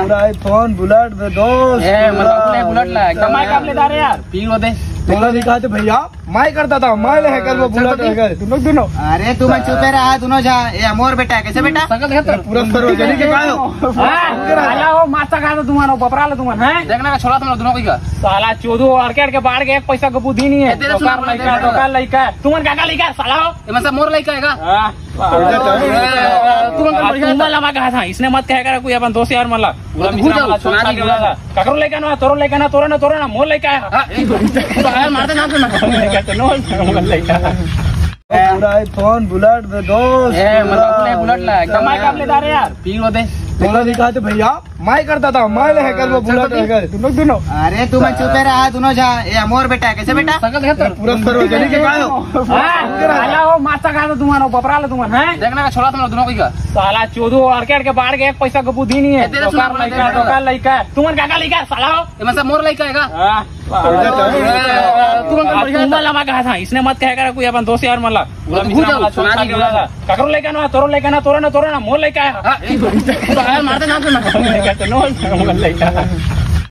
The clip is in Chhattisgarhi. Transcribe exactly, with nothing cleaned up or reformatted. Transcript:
पूरा iPhone, Bullet दे दोस्त। ए, मतलब अपने Bullet ला, एकदम मैं कब ले जा रहे यार? पी लो दे। बोला नहीं कहा तो भैया, मैं करता था, मैं ले हैकर वो Bullet हैकर। दोनों, दोनों। अरे, तू मैं चुपे रहा, दोनों जा। ए, अमोर बेटा, कैसे बेटा? सकल है तो। पूरा सर्व जनी के पायो। हाँ, साला वो मास्टर का तो तुम मानो, बपरा लो तुम, हैं? देखना का छोड़ा तुम लोग दोनों को ही का। साला चोदू अड़के अड़के बाढ़ के एक पैसा को बुद्धि नहीं है। ए, तेरे सुना, तेरे लइका। तुमन का का लइका, साला हो? ए, मतलब मोर लइका है का? हाँ। तुमन का बढ़िया तुमन ला मैं कहा था, इसने मत कहे करा कोई अपन दोस्त यार मन ला। पूरा भूल जाओ, सुना दी, भूल जाओ। ककरो लइका ना, तोरो लइका ना, तोरो ना, तोरो ना, मोर लइका है। हाँ, तो यार मारते ना, तो ना। लइका तो नो, मोर लइका। पूरा iPhone, Bullet दे दोस्त। ए, मतलब अपने Bullet ला, एकदम मैं कब ले जा रहे यार? पी लो दे। बोला नहीं कहा तो भैया, मैं करता था, मैं ले हैकर वो Bullet हैकर। दोनों, दोनों। अरे, तू मैं चुपे रहा, दोनों जा। ए, अमोर बेटा, कैसे बेटा? सकल है तो। पूरा सर्व जनी के पायो। हाँ, साला वो मास्टर का तो तुम मानो, बपरा लो तुम, हैं? देखना का छोड़ा तुम लोग दोनों को ही का। साला चोदू अड़के अड़के बाढ़ के एक पैसा को बुद्धि नहीं है। ए, तेरे सुना, तेरे लइका, सुना। तुमन का का लइका, साला हो? ए, मतलब मोर लइका है का? हाँ। तुमन का बढ़िया तुमन ला मैं कहा था, इसने मत कहे करा कोई अपन दोस्त यार मन ला। पूरा भूल जाओ, सुना दी, भूल जाओ। ककरो लइका ना, तोरो लइका ना, तोरो ना, तोरो ना, मोर लइका है। हाँ, तो यार मारते ना, तो ना। लइका तो नो, मोर लइका।